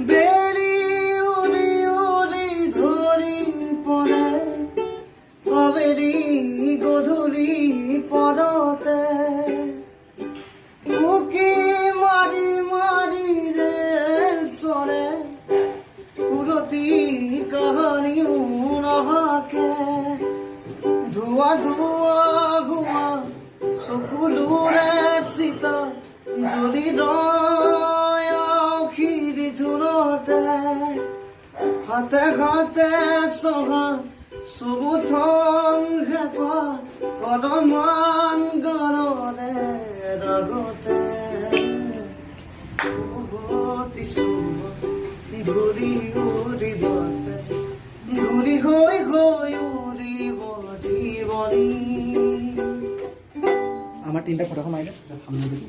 বেলি উৰি উৰি ধৰি পৰে আবেলি গধূলি পৰতে, উকি মাৰি মাৰি ৰেল চৰে, উলটি কাহানিও নহাকে। ধোৱা ধোৱা হোৱা চকুলোৰে চিতা জ্বলি ৰয় আউসীৰ জোনতে। হাতে হাতে চহা চুমুথন হেঁপাহ সদমান গানৰে ৰাগতে। উভতিছো ধূলি উৰিবতে, ধূলি হৈ হৈ উৰিব জীৱনী। আমাৰ তিনিটা ফটোখন মাৰি দে।